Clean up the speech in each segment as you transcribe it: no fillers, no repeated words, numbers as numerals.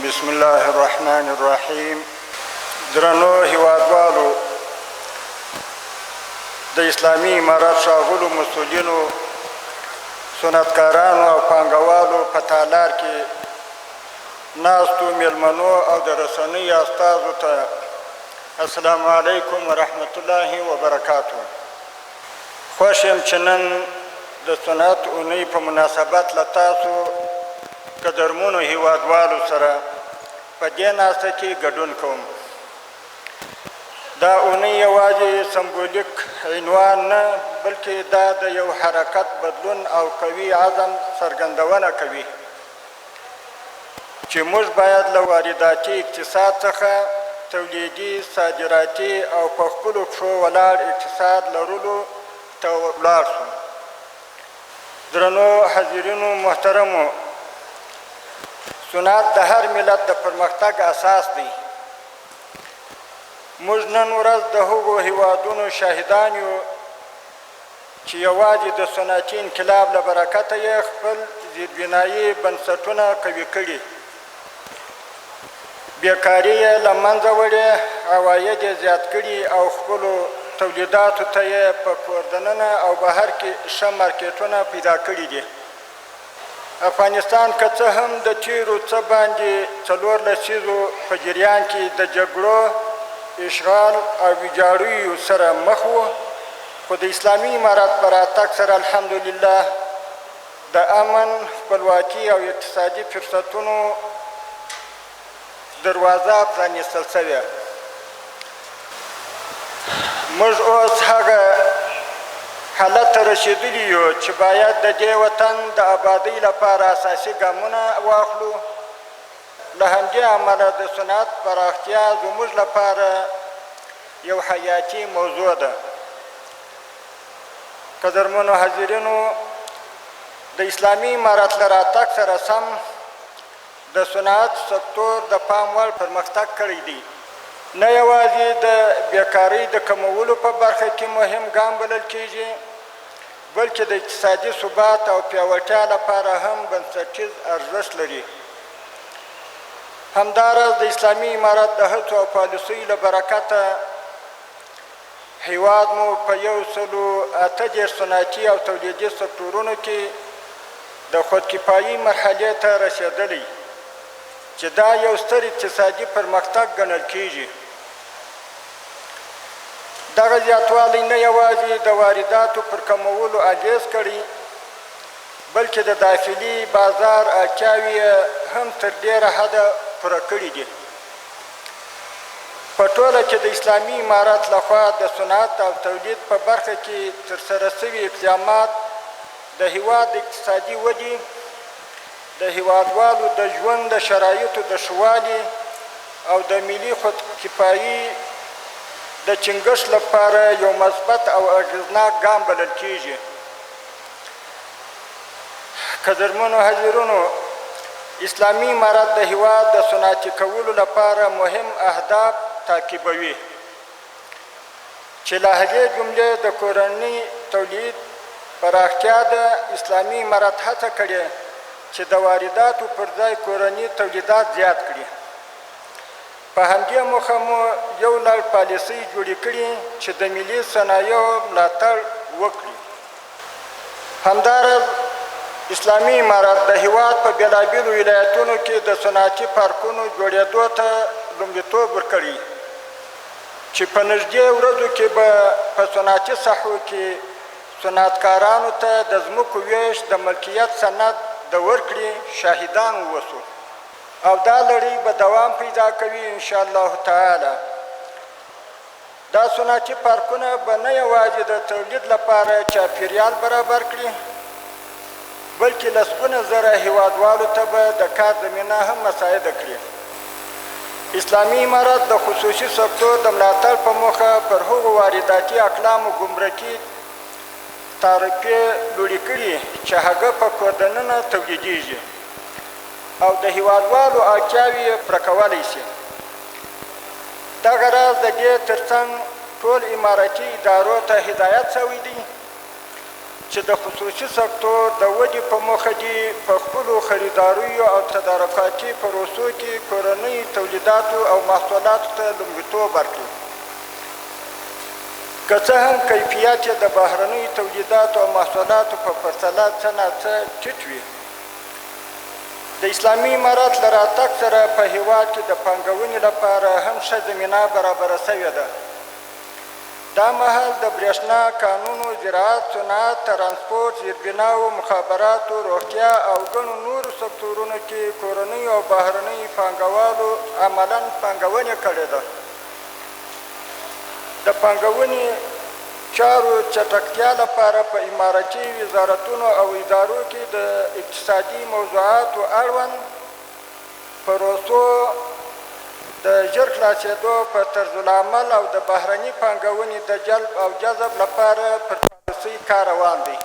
بسم الله الرحمن الرحیم. درنو هیوادوالو، د اسلامي امارت ښاغلو مسؤلینو، صنعتکارانو او پانګوالو، په تالار کې ناستو میلمنو او د رسنیو استازو ته السلام علیکم ورحمت الله وبرکاته. خوښ یم چې نن د صنعت اونۍ په مناسبت له تاسو قدرمنو هیوادوالو سره په دې ناسته کې ګډون کوم. دا اونۍ یوازې سمبولیک عنوان نه، بلکې دا د یو حرکت، بدلون او قوي عزم څرګندونه کوي چې موږ باید له وارداتي اقتصاد څخه تولیدي، صادراتي او په خپلو پښو ولاړ اقتصاد لرلو ته ولاړ شو. درنو حاضرینو محترمو، صنعت د هر ملت د پرمختګ اساس دی. موږ نن ورځ د هغو هیوادونو شاهدان یو چې یوازې د صنعتي انقلاب له برکته یې خپل زیربنایي بنسټونه قوي کړي، بېکاري یې له منځه وړې، عواید یې زیات کړي او خپلو تولیداتو ته یې په کور دننه او بهر کې ښه مارکېټونه پیدا کړي دي. افغانستان که څه هم د تېرو څه باندې 4 لسیزو په جریان کې د جګړو، اشغال او ویجاړیو سره مخ و، خو د اسلامي امارت په راتګ سره الحمدلله د امن، خپلواکي او اقتصادي فرصتونو دروازه پرانیستل شوې. موږ اوس هغه حالت ته رسېدلي یو چې باید د دې وطن د ابادۍ لپاره اساسي ګامونه واخلو. له همدې امله د صنعت پراختیا زموږ لپاره یو حیاتي موضوع ده. قدرمنو حاضرینو، د اسلامي امارت له راتګ سره سم د صنعت سکتور د پام وړ پرمختګ کړی دی. نه یوازې د بیکارۍ د کمولو په برخه کې مهم ګام بلل کېږي، بلکې د اقتصادي ثبات او پیاوړتیا لپاره هم بنسټیز ارزښت لري. همداراز د اسلامي امارت د هڅو او پالیسیو له برکته هیواد مو په 138 صنعتي او تولیدي سکتورونو کې د خودکفایي مرحلې ته رسېدلی، چې دا یو ستر اقتصادي پرمختګ ګڼل کېږي. دغه زیاتوالی نه یوازې د وارداتو پر کمولو اغېز کړی، بلکې د داخلي بازار اړتیاوې یې هم تر ډېره حده پوره کړې دي. په ټوله کې د اسلامي امارت لخوا د صنعت او تولید په برخه کې ترسره شوي اقدامات د هیواد د اقتصادي ودې، د هیوادوالو د ژوند د شرایطو د ښه والي او د ملي خودکفایي د ټینګښت لپاره یو مثبت او اغېزناک ګام بلل کېږي. قدرمنو حاضرونو، اسلامي امارت د هیواد د صنعتي کولو لپاره مهم اهداف تعقیبوي چې له هغې جملې د کورني تولید پراختیا ده. اسلامي امارت هڅه کړې چې د وارداتو پر ځای کورني تولیدات زیات کړي. په همدې موخه مو یو لړ پالیسۍ جوړې کړي چې د ملي صنایعو ملاتړ وکړي. همداراز اسلامي امارت د هیواد په بېلابېلو ولایتونو کې د صنعتي پارکونو جوړېدو ته لومړیتوب ورکړی چې په نږدې ورځو کې به په صنعتي ساحو کې صنعتکارانو ته د ځمکو وېش د ملکیت سند د ورکړې شاهدان ووسو او دا لړۍ به دوام پیدا کوي انشاءالله تعالی. دا صنعتي پارکونه به نه یوازې د تولید لپاره چاپیریال برابر کړي، بلکې لسګونه زره هیوادوالو ته به د کار زمینه هم مساعده کړي. اسلامي امارت د خصوصي سکتور د ملاتړ په موخه پر هغو وارداتي اقلامو ګمرکي تعرفې لوړې کړي چې هغه په کور دننه تولیدېږي او د هیوادوالو اړتیاوې یې پوره کولی شي. دغه راز د دې ترڅنګ ټول امارتي ادارو ته هدایت شوی دی چې چې د خصوصي سکتور د ودې په موخه دې په خپلو خریداریو او تدارکاتي پروسو کې کورنیو تولیداتو او محصولاتو ته لومړیتوب ورکړي، که څه هم کیفیت یې د بهرنیو تولیداتو او محصولاتو په پرتله څه نا څه ټیټ وي. د اسلامي امارت له راتګ سره په هېواد کې د پانګونې لپاره هم ښه زمینه برابره شوې ده. دا مهال د برېښنا، کانونو، زراعت، صنعت، ترانسپورت، زیربناوو، مخابراتو، روغتیا او ګڼو نورو سکتورونو کې کورنیو او بهرنیو پانګوالو عملاً پانګونه کړې ده. د پانګونې چارو چټکتیا لپاره په امارتي وزارتونو او ادارو کې د اقتصادي موضوعاتو اړوند پروسو د ژر خلاصېدو په طرزالعمل او د بهرني پانګونې د جلب او جذب لپاره پر پالیسۍ کار روان دی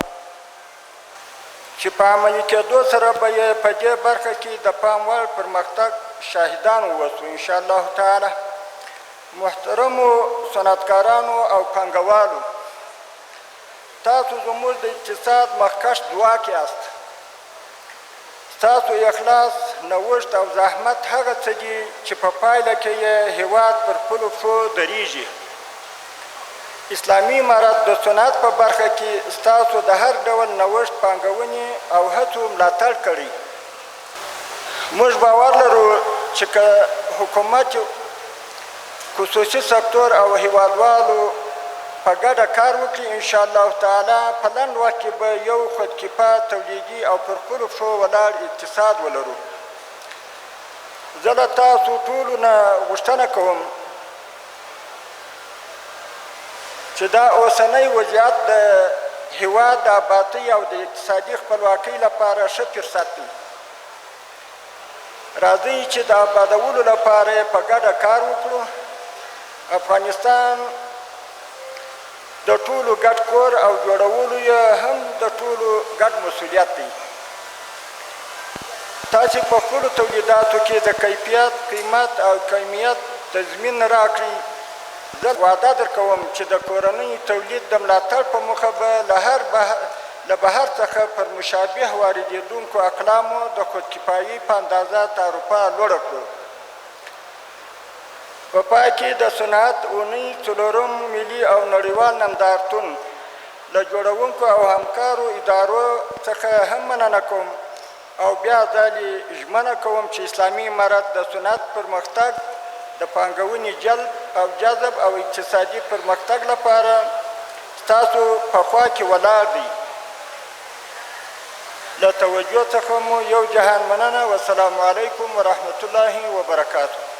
چې په عملي کېدو سره به یې په دې برخه کې د پام وړ پرمختګ شاهدان ووسو ان شاء الله تعالی. محترمو صنعتکارانو او پانګوالو، تاسو زموږ د اقتصاد مخکښ ځواک یاست. ستاسو اخلاص، نوښت او زحمت هغه څه دي چې په پایله کې یې هېواد پر خپلو پښو درېږي. اسلامي امارت د صنعت په برخه کې ستاسو د هر ډول نوښت، پانګونې او هڅو ملاتړ کړی. موږ باور لرو چې که حکومت، خصوصي سکتور او هیوادوالو په ګډه کار وکړي، ان شاء الله تعالی په لنډ وخت کې به یو خودکفا، تولیدي او پر خپلو پښو ولاړ اقتصاد ولرو. زه له تاسو ټولو نه غوښتنه کوم چې دا اوسنی وضعیت د هیواد د ابادۍ او د اقتصادي خپلواکۍ لپاره ښه فرصت دی. راځئ چې د ابادولو لپاره یې په ګډه کار وکړو. افغانستان د ټولو ګډ کور او جوړولو یې هم د ټولو ګډ مسولیت دی. تاسې په خپلو تولیداتو کې د کیفیت، قیمت او کمیت تضمین راکړئ. زه وعده درکوم چې د کورنیو تولید د ملاتړ په موخه به له هر له بهر څخه پر مشابه واردېدونکو اقلامو د خودکفایۍ په اندازه تعرفه لوړه کړو. په پای کې د صنعت اونۍ څلورم ملي او نړیوال نندارتون له جوړونکو او همکارو ادارو څخه هم مننه کوم او بیا ځلې ژمنه کوم چې اسلامي امارت د صنعت پرمختګ، د پانګونې جلب او جذب او اقتصادي پرمختګ لپاره ستاسو په خوا کې ولاړ دی. له توجه څخه مو یو جهان مننه. والسلام علیکم ورحمت الله وبرکاته.